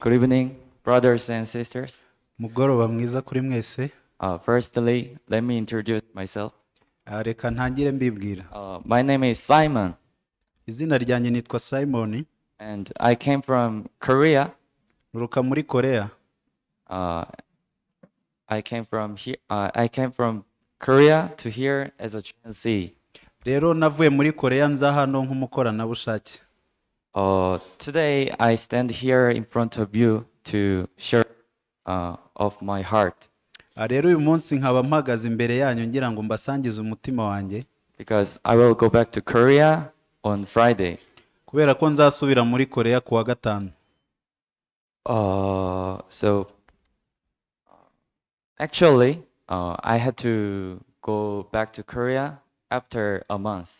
Good evening, brothers and sisters. Mugoroba mwiza kuri mwese. Firstly, let me introduce myself. Ah, reka ntangire mbibwira. My name is Simon, Izina ryanjye nitwa Simon. And I came from Korea. Nturuka muri Korea. I came from here. I came from Korea to here as a GNC. Rero navuye muri Korea nza hano nk'umukoranabushake. Today, I stand here in front of you to share of my heart Ah, rero uyu munsi nkaba mpagaze imbere yanyu ngira ngo mbasangize umutima wanjye because I will go back to Korea on Friday. Kubera ko nzasubira muri Korea ku wa gatanu. So actually, I had to go back to Korea after a month.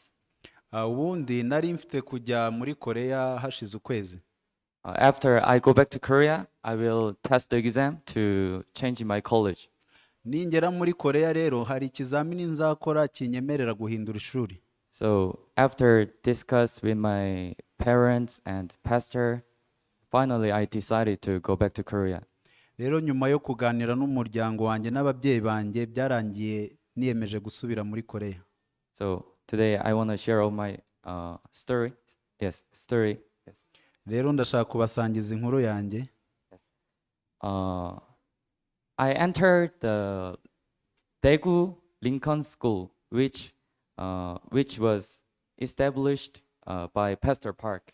Ah, ubundi nari mfite kujya muri Korea hashize ukwezi. After I go back to Korea, I will test the exam to change my college. Ningera muri Korea rero hari ikizamini nzakora kinyemerera guhindura ishuri. So after discuss with my parents and pastor, finally I decided to go back to Korea. Rero nyuma yo kuganira n'umuryango wanjye n'ababyeyi banjye byarangiye niyemeje gusubira muri Korea. So today I want to share all my story. Yes, story. Yes. Rero ndashaka kubasangiza inkuru yanjye. I entered the Daegu Lincoln School, which was established by Pastor Park.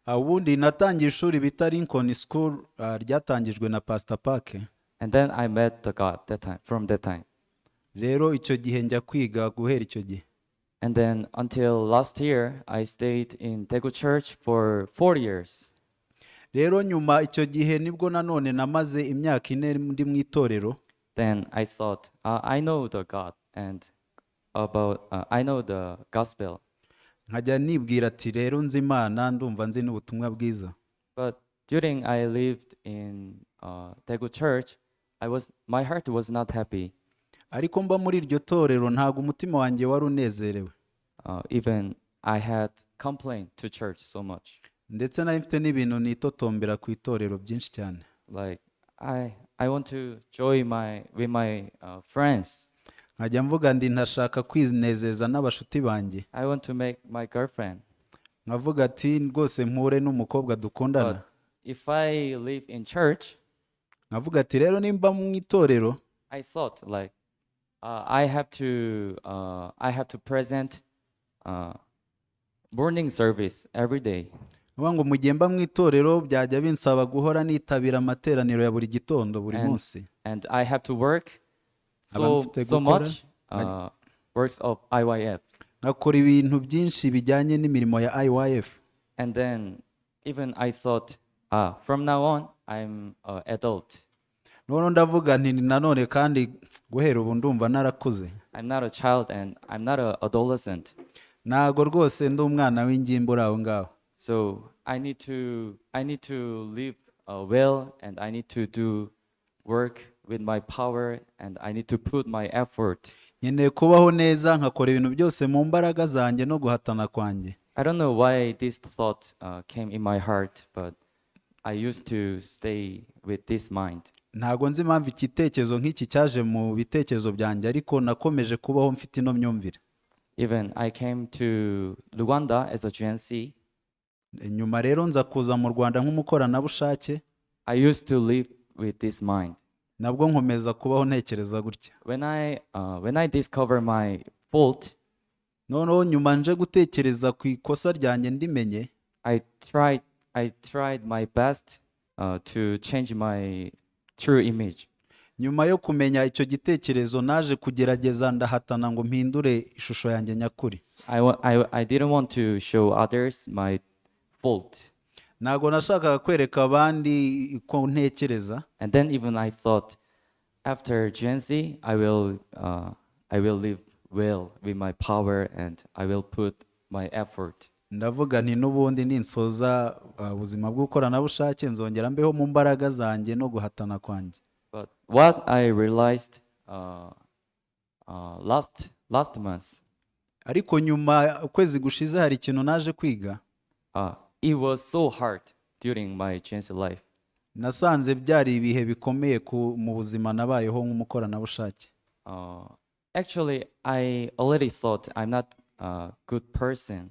Ah, ubundi natangiye ishuri bita Lincoln School, ah, ryatangijwe na Pastor Park. And then I met the God that time, from that time. Rero icyo gihe njya kwiga guhera icyo gihe. And then until last year, I stayed in Daegu Church for 4 years. Rero nyuma icyo gihe nibwo nanone namaze imyaka 4 ndi mu itorero. Then I thought, I know the God and about I know the gospel. Nkajya nibwira ati rero nzi Imana ndumva nzi n'ubutumwa bwiza. But during I lived in Daegu Church, I was my heart was not happy. Ariko mba muri iryo torero ntabwo umutima wanjye wari unezerewe. Even I had complained to church so much. Ndetse nari mfite n'ibintu nitotombera ku itorero byinshi cyane. Like I want to join my with my friends. Nkajya mvuga ndi ntashaka kwinezeza n'abashuti banjye. I want to make my girlfriend. Nkavuga ati rwose mpure n'umukobwa dukundana. But if I live in church, Nkavuga ati rero nimba mu itorero I thought like I have to present morning service every day. Nkuvuga ngo mu gihe mba mu itorero byajya binsaba guhora nitabira amateraniro ya buri gitondo buri munsi. And I have to work Aba so mfite so gukora, much works of IYF. Nkakora ibintu byinshi bijyanye n'imirimo ya IYF. And then even I thought, from now on I'm an adult. Noneho ndavuga nti nanone kandi guhera ubu ndumva narakuze. I'm not a child and I'm not an adolescent. Ntago rwose ndi umwana w'ingimbi uri aho ngaho. So I need to live well and I need to do work with my power and I need to put my effort. Nkeneye kubaho neza nkakora ibintu byose mu mbaraga zanjye no guhatana kwanjye. I don't know why this thought came in my heart, but I used to stay with this mind. Ntago nzi impamvu igitekerezo nk'iki cyaje mu bitekerezo byanjye ariko nakomeje kubaho mfite ino myumvire. Even I came to Rwanda as a GNC. Nyuma rero nza kuza mu Rwanda nk'umukoranabushake. I used to live with this mind. Nabwo nkomeza kubaho ntekereza gutya. When I discover my fault, Noneho nyuma nje gutekereza ku ikosa ryanjye ndimenye I tried my best to change my true image. Nyuma yo kumenya icyo gitekerezo naje kugerageza ndahatana ngo mpindure ishusho yanjye nyakuri. I didn't want to show others my fault. Ntabwo nashakaga kwereka abandi ko ntekereza. And then even I thought, after GNC, I will live well with my power and I will put my effort. Ndavuga nti n'ubundi ninsoza ubuzima bw'ubukoranabushake nzongera mbeho mu mbaraga zanjye no guhatana kwanjye. But what I realized last month, Ariko nyuma ukwezi gushize hari ikintu naje kwiga. It was so hard during my GNC life. Nasanze byari ibihe bikomeye mu buzima nabayeho nk'umukoranabushake. Actually, I already thought I'm not a good person.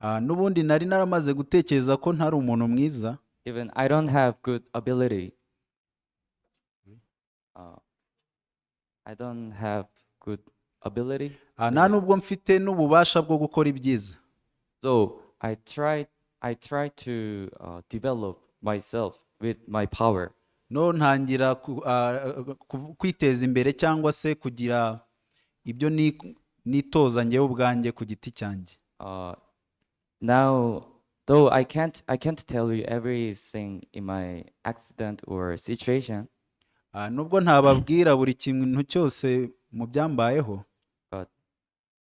N'ubundi nari naramaze gutekereza ko ntari umuntu mwiza. Even I don't have good ability. I don't have good ability. Nta nubwo mfite n'ububasha bwo gukora ibyiza. So I try to develop myself with my power. No ntangira kwiteza imbere cyangwa se kugira ibyo nitoza njyewe ubwanjye ku giti cyanjye. Now, though I can't tell you everything in my accident or situation, Nubwo ntababwira buri kintu cyose mu byambayeho, but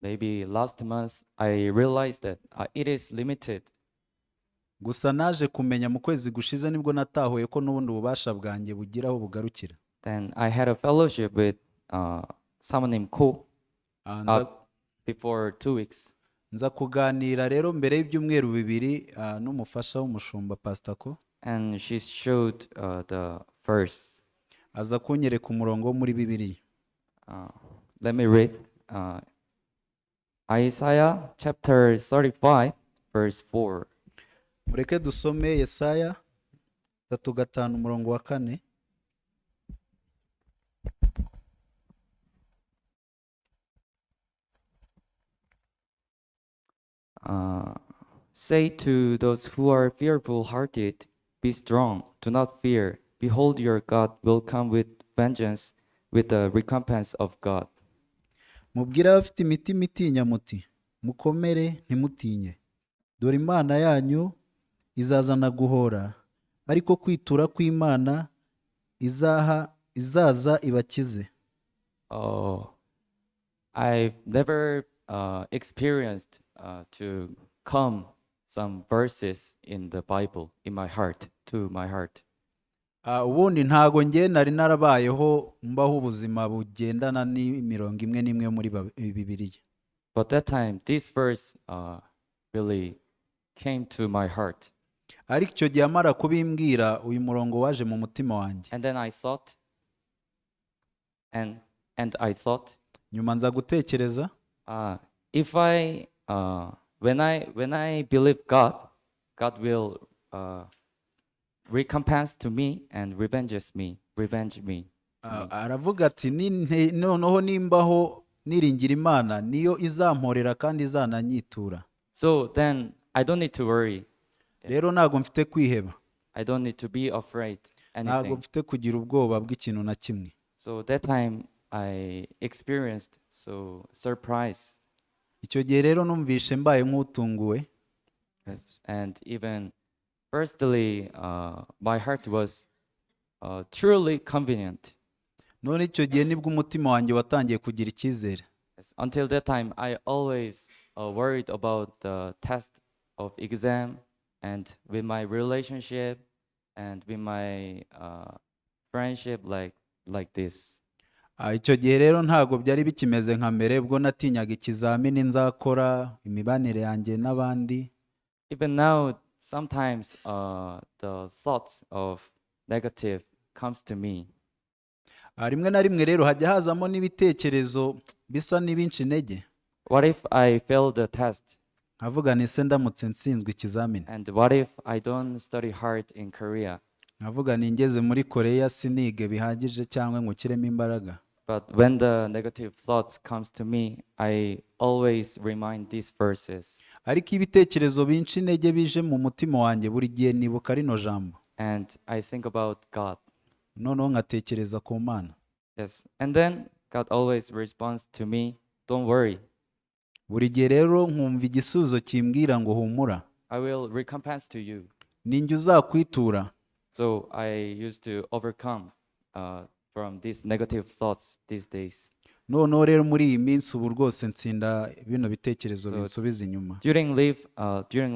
maybe last month I realized that it is limited. Gusa naje kumenya mu kwezi gushize nibwo natahuye ko n'ubundi ububasha bwanjye bugira aho bugarukira. Then I had a fellowship with someone named Ko Nza, before 2 weeks. Nza kuganira rero mbere y'ibyumweru 2 n'umufasha w'umushumba Pastor Ko. And she showed the verse. Aza kunyereka umurongo wo muri Bibiliya. Let me read Isaiah chapter 35, verse 4. Mureke dusome Yesaya 35 umurongo wa 4. Say to those who are fearful hearted, "Be strong, do not fear. Behold, your God will come with vengeance, with the recompense of God." Mubwire abafite imitima itinya muti: "Mukomere, ntimutinye. Dore Imana yanyu izazana guhora, ariko kwitura kw'Imana izaha izaza ibakize." Oh, I've never experienced to come some verses in the Bible in my heart, to my heart. Ubundi ntago njye nari narabayeho mbaho ubuzima bugendana n'imirongo imwe n'imwe yo muri Bibiliya. But that time, this verse really came to my heart. Ariko icyo gihe amara kubimbwira, uyu murongo waje mu mutima wanjye. And then I thought, and I thought, Nyuma nza gutekereza, if I when I believe God, God will recompense to me and revenges me, revenge me to me. Aravuga ati: "Noneho nimbaho niringira Imana, niyo izamporera kandi izananyitura." So then I don't need to worry. Yes. Rero ntabwo mfite kwiheba. I don't need to be afraid Ntabwo anything. mfite kugira ubwoba bw'ikintu na kimwe. So that time I experienced so surprise. Icyo gihe rero numvishe mbaye nk'utunguwe. Yes. And even firstly, my heart was truly convenient. None icyo gihe nibwo umutima wanjye watangiye kugira icyizere. Yes. Until that time, I always worried about the test of exam and with my relationship and with my friendship like this. Icyo gihe rero ntabwo byari bikimeze nka mbere ubwo natinyaga ikizamini nzakora, imibanire yanjye n'abandi. Even now, sometimes the thoughts of negative comes to me. Rimwe na rimwe rero hajya hazamo n'ibitekerezo bisa n'ibinca intege. What if I fail the test? Nkavuga nti: "Se ndamutse nsinzwe ikizamini?" And what if I don't study hard in Korea? Nkavuga ni ngeze muri Koreya sinige bihagije cyangwa ngo nshyiremo imbaraga. But when the negative thoughts comes to me, I always remind these verses. Ariko iyo ibitekerezo binca intege bije mu mutima wanjye, buri gihe nibuka rino jambo. And I think about God. Noneho nkatekereza ku Mana. Yes. And then God always responds to me, "Don't worry. Buri gihe rero nkumva igisubizo kimbwira ngo: "Humura." I will recompense to you." Ninjye uzakwitura. So I used to overcome from these negative thoughts these days. Noneho rero muri iyi minsi ubu rwose nsinda bino bitekerezo binsubiza inyuma. During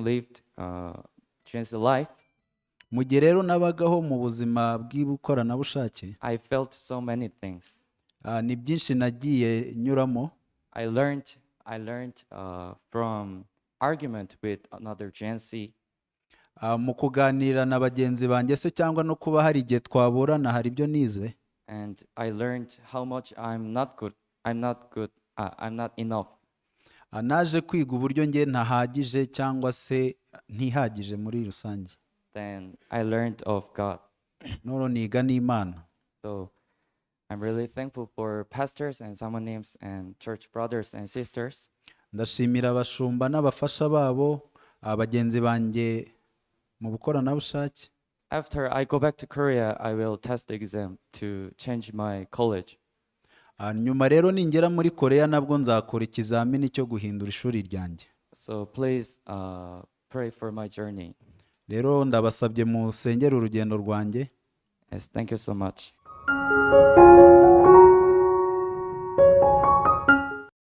live transit life, Mu gihe rero nabagaho mu buzima bw'ubukoranabushake, I felt so many things. Ni byinshi nagiye nyuramo. I learned from argument with another Gen Z. Mu kuganira na bagenzi banjye se cyangwa no kuba hari igihe twaburana, hari ibyo nize. And I learned how much I'm not good. I'm not good. I'm not enough. Naje kwiga uburyo nge ntahagije cyangwa se ntihagije muri rusange. Then I learned of God. None niga n'Imana. So I'm really thankful for pastors and 사모님s and church brothers and sisters. Ndashimira abashumba n'abafasha babo, bagenzi banjye mu bukoranabushake. After I go back to Korea, I will test the exam to change my college. Nyuma rero ningera muri Koreya nabwo nzakora ikizamini cyo guhindura ishuri ryanjye. So please pray for my journey. Rero ndabasabye musengere urugendo rwanjye. Yes, thank you so much.